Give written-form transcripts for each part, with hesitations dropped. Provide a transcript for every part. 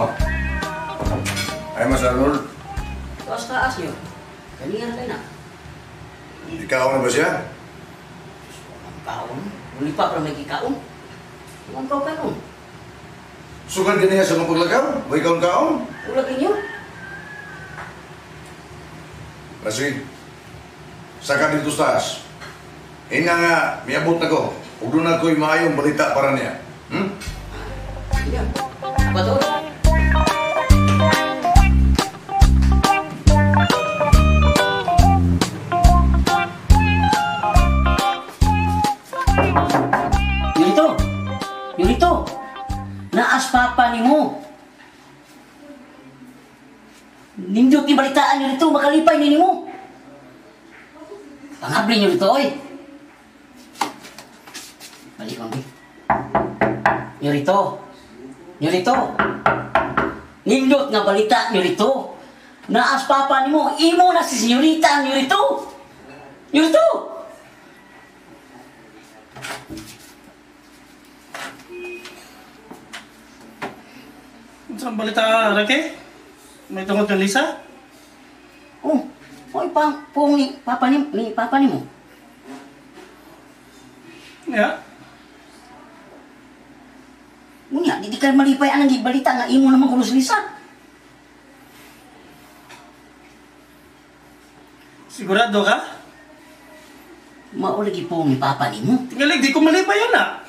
Oh. Ay, Mas Arnold. Taas taas niyo. Kaniya na kayo na. Ikaw na ba siya? Ang kaon. Uli pa pero may kikaon. Ang kaon kaon. Sugad ka niya sa mga paglakaw? O ikaw ang kaon? Ulag ninyo. Kasi, saka dito sa taas. Ina nga, miabot na ko. Huwag doon ako'y maayong balita para niya. Hmm? Sige. Apa to? Yurito! Yurito! Naas papa ni mo! Nindot ni balitaan nyo rito, makalipay ni mo! Pangabli nyo rito, oy! Balik, mami. Nyo rito! Nyo rito! Nindot nga balita nyo rito! Naas papa ni mo, imo na si senyorita nyo rito! Nyo rito! Saan balita, Rake? May tungod kang Lisa? Oh, oy, pang, pong ni papa ni papa ni mo. Ya. Unya, di ka malipay anang balita nga imo naman kuno si Lisa. Sigurado ka? Mao lagi pong ni papa ni mo. Tingalig, di ko malipay ana.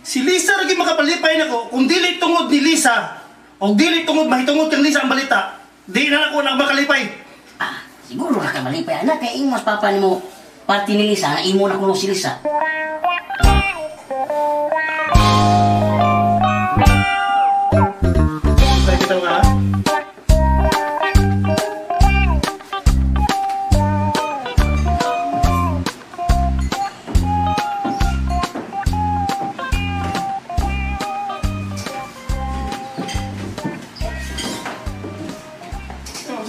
Si Lisa lagi makapalipay nako kung dili tungod ni Lisa o dili tungod mahitungod kang Lisa ang balita, di na ako na makalipay. Ah, siguro na ka malipay ana kay imos papa nimo party ni Lisa na imo na kuno si Lisa. Tay kita ka.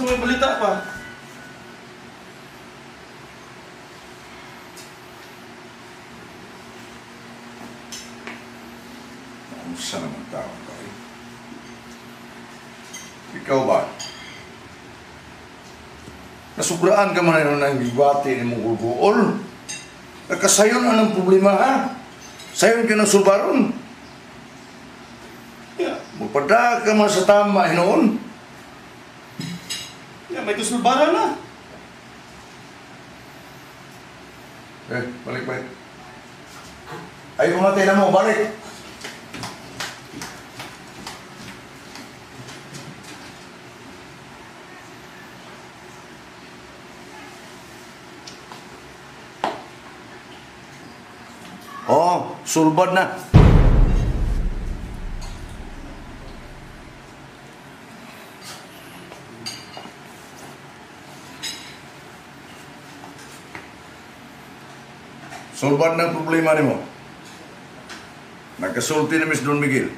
May balita pa. Unsa naman tao ka eh? Ikaw ba? Nasubraan ka man na ng gibati ni mong gulguol. Nakasayon ang problema ha? Sayon ka ng sulbaron. Yeah. Magpada ka man sa tama hinoon. Yeah, may kusulbaran na. Eh, balik, balik. Ay, umatay na mo, balik. Oh, sulbad na. Sulbad na ang problema nimo. Nagkasulti na Miss Don Miguel.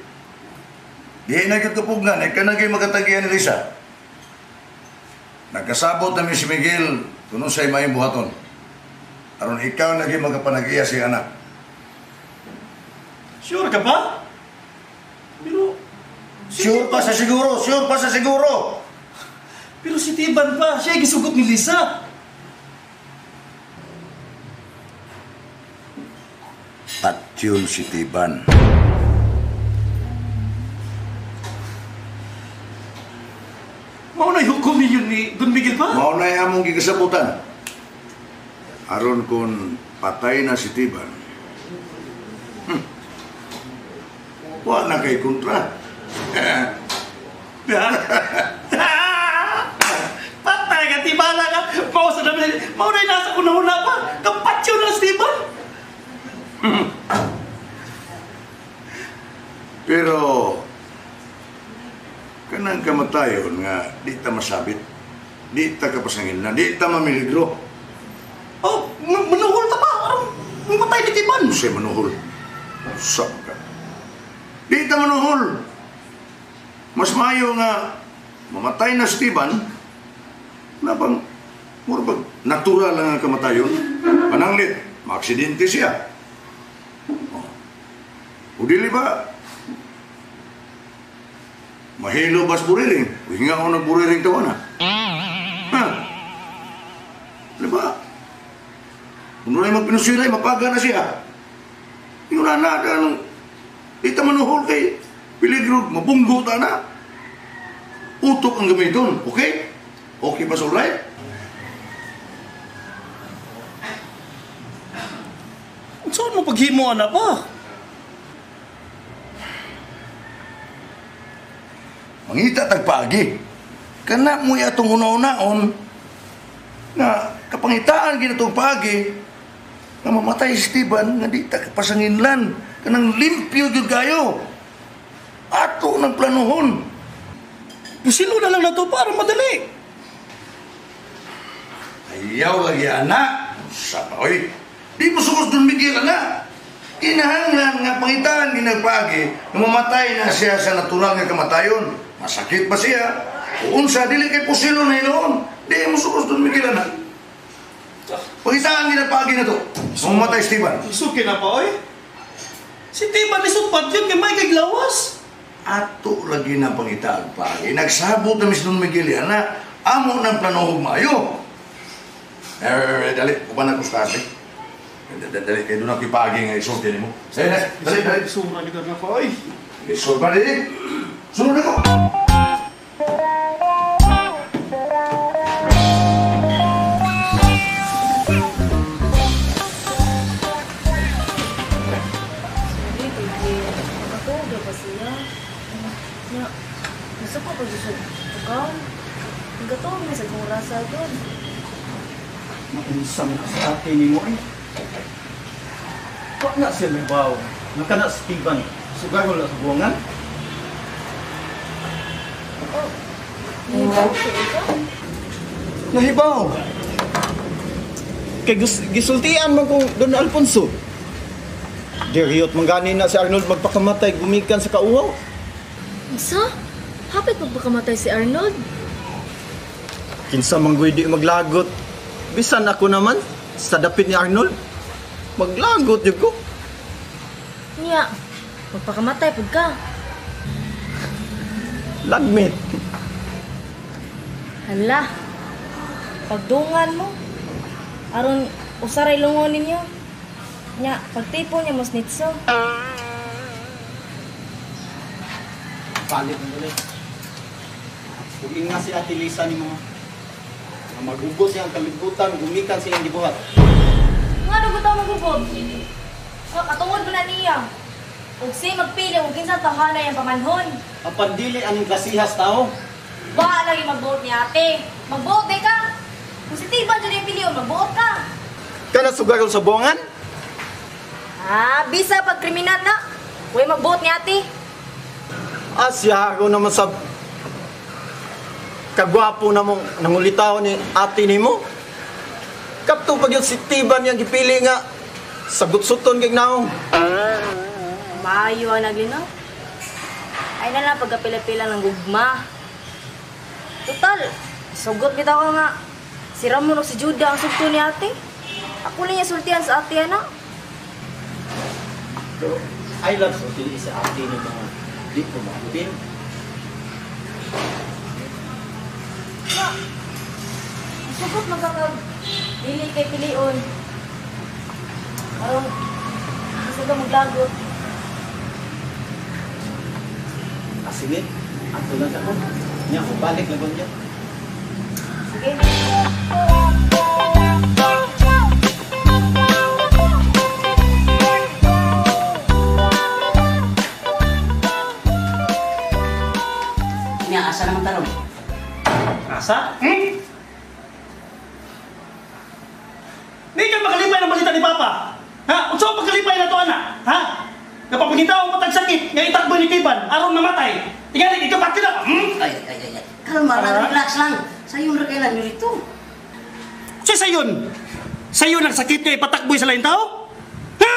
Di na kitupugnan, ikaw na kayo makatagian ni Lisa. Nagkasabot na Miss Miguel, kuno sa'y may buhaton. Aron ikaw na kayo magkapanagiya si anak. Sure ka ba? Pero... Sure pa sa siguro! Sure pa sa siguro! Pero si Tiban pa, siya ay gisugot ni Lisa. Patyon si Tiban. Mao na'y hukom ninyo ni Don Miguel pa? Mao na'y among gigasabutan. Aron kung patay na si Tiban, wa na kay kontra. Patay ka, tibala ka. Mao sa dami, mao na'y nasa una-una pa. Kapatyon na si Tiban. Pero kanang kamatayon nga di ta masabit, di ta kapasangil na, di ta mamiligro. Oh, manuhol ta pa. Aron mamatay ni Tiban. Siya manuhol. Sa ka. Di ta manuhol. Mas maayo nga mamatay na si Tiban, na bang mura bang natural lang ang kamatayon. Pananglit, maaksidente siya. O dili ba? Mahilo bas buriring. Hinga ko nagburiring tawa na. Ha? Diba? Kung na magpinusilay, mapaga na siya. Yung na na, anong di ta manuhol kay piligro, mabunggo ta na. Utok ang gamiton, okay? Okay ba, alright? Saan mo paghimo, anak pa? Mangita tagpagi. Kana mo atong una-unaon na kapangitaan ginatong pagi na mamatay si Steven nga di ta kapasanginlan kanang limpyo gyud kayo. Ato ng planuhon. Pusilo na lang na to para madali. Ayaw lagi anak. Sa pa, oy. Di mo sugos Don Miguel anak. Kinahanglan nga pangitaan ginagpagi na mamatay na siya sa natural nga kamatayon. Masakit ba siya? O unsa, dili kay pusilo na iloon. Di mo sugos Don Miguel anak. Pangitaan ginagpagi na to. Mamatay Steven. Isuki na pa, oy. Si Tiban isupad yun kay may kaglawas. Ato lagi na pangitaan pagi. Nagsabot na Miss Don Miguel anak. Amo ng planohog maayo. Dali, uban na ko sa ate. Dali, kayo doon ako ipagi nga isulti ni mo. Dali, dali, dali. Sura ni na ko, oy. Isul pa dali. Sunod ako. Sorry, baby. Nakatulog ba siya? Nya, gusto ko pag gusto. Ikaw, nagkatulog na sa kong rasa doon. Maunsa mo ka sa ate ni mo eh. Wa na siya may baw. Naka na si Steven. Sugar wala sa buwangan. Oh, nahibaw siya ikaw? Nahibaw. Kay gisultian man kong Don Alfonso. Diriyot man gani na si Arnold magpakamatay gumikan sa kauwaw. Unsa? Hapit magpakamatay si Arnold? Kinsa man di maglagot. Bisan ako naman sa dapit ni Arnold. Maglagot yun ko. Niya, magpakamatay pud ka. Lagmit. Hala, pagdungan mo. Aron usaray lungon ninyo. Nya, pagtipo niya mas nitso. Palit na ulit. Ug nga si Ate Lisa ni mga magugos siyang kalibutan, gumikan siyang gibuhat. Nga dugo ta magugod. Katungod mo na niya. Ug si magpili ug kinsa tahanay ang pamanhon. Ang pandili aning klasihas tao. Ba lagi magbuot ni ate. Magbuot di ka. Kung si Tiban jud yung pilion, magbuot ka. Kana sugarol sa buwangan? Ah, bisa pag kriminal na. Uy, magbuot ni ate. Ah, siya ako naman sa kagwapo na mong nangulitaw ni ate nimo. Kapto pag yung si Tiban yang gipili nga sagot-suton kay naong. Maayo ang naglinaw. Ay na lang pagkapila-pila ng gugma. Total, sugot bitaw ko nga. Si Ramon o si Judah ang sugto ni ate. Ako na niya sultihan sa ate, ana. Pero I love so dili si ate ni mga di ko maapil. Nga, sugot magkakag dili kay pilion. Aron, gusto ka maglagot. Ah, sige. Ato lang ako. Nya, balik lang ko niya. Sige. Nya, asa naman tarong? Asa? Hmm? Di ka makalipay ng balita ni Papa. Ha? Unsa ang pagkalipay na to, anak? Ha? Napapagita ang patag sakit nga itakbo ni Tiban aron mamatay. Tingali ikapati na ka. Hmm? Ay, ay, ay, ay. Kalma lang, relax lang. Sayon ra kailan nyo rito. Siya sayon. Sayon ang sakit nga ipatakboy sa lain tao? Ha?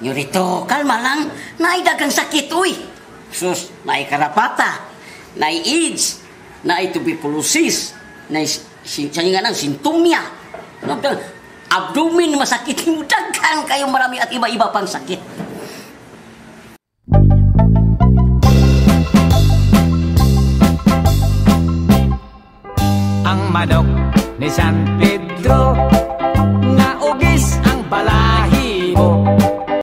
Nyorito, kalma lang. Naay daghang sakit, uy. Sus, naay karapata, naay AIDS, naay tuberculosis, naay nga nang sintumya. Abdomen masakit mo, daghan kayo marami at iba-iba pang sakit. Ang manok ni San Pedro.